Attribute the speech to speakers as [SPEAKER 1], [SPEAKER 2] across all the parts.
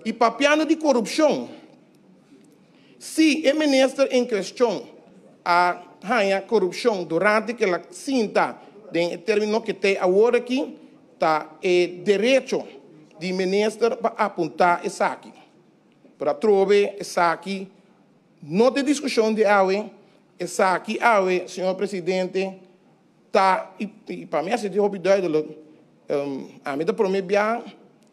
[SPEAKER 1] I papiando di korupshon, si e minister en kuestion a haña korupshon durante ku el a sinta den e término ku te awor aki, ta e derecho di minister pa apuntá esaki. Pero atrobe esaki no ta e diskushon di awe, esaki awe, señor presidente, ta, i pa mi a sinti hopi duidelijk, ami ta prome bia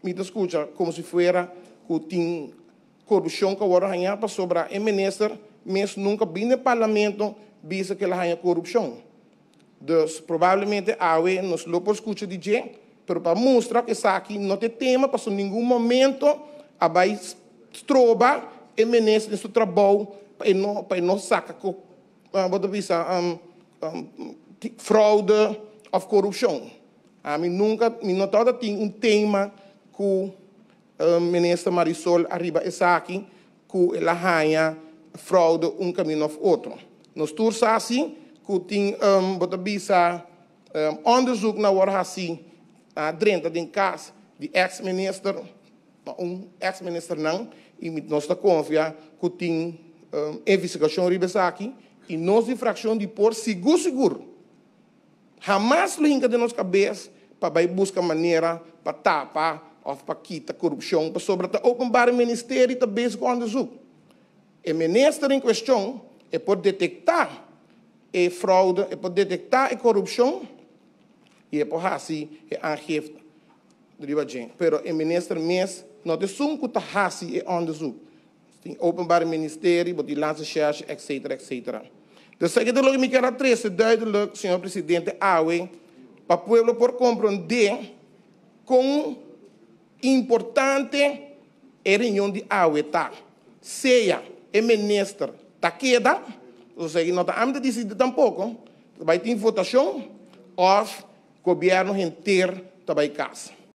[SPEAKER 1] mi ta skucha komo si fuera ku tin korupshon ku a wòrdu hañá pasobra e minister mes nunka bini den parlamento bisa ku el a haña korupshon. Dus probablemente awe nos lo por skucha di dje, pero pa mustra ku esaki no ta e tema pasobra ningun momento a bai stroba e minister den su trabou pa e no pa e no saka ku bo ta bisa fraude òf korupshon. Ami nunka mi no tabata tin un tema ku Minister Marisol ariba esaki ku el a haña fraude un camino of otro. Nos tur sa si ku tin bo ta bisa onderzoek na wor hasi a drenta den kas di ex minister un ex ministernan y nos ta konfia ku tin investigashon riba esaki y nos di frakshon di por sigur sigur Hamas lo hinka den nos kabes pa bai buska manera pa tapa òf pa kita korupshon pasobra ta Openbaar Ministerie ta bezig ku onderzoek. E minister en kuestion e por detektá e fraude, e por detektá e korupshon i e por hasi e aangifte riba dje. Pero e minister mes no ta esun ku ta hasi e onderzoek. Tin Openbaar Ministerie, bo tin Landsrecherche, etcetera, etcetera. Dus esaki ta loke mi kier a trece duidelijk, señor presidente, awe, pa pueblo por comprende con importante e reunion di awe ta. Sea e minister ta keda, osea no ta ami ta dicidi tampoco, ta bay tin votacion of gobierno henter ta bay cas.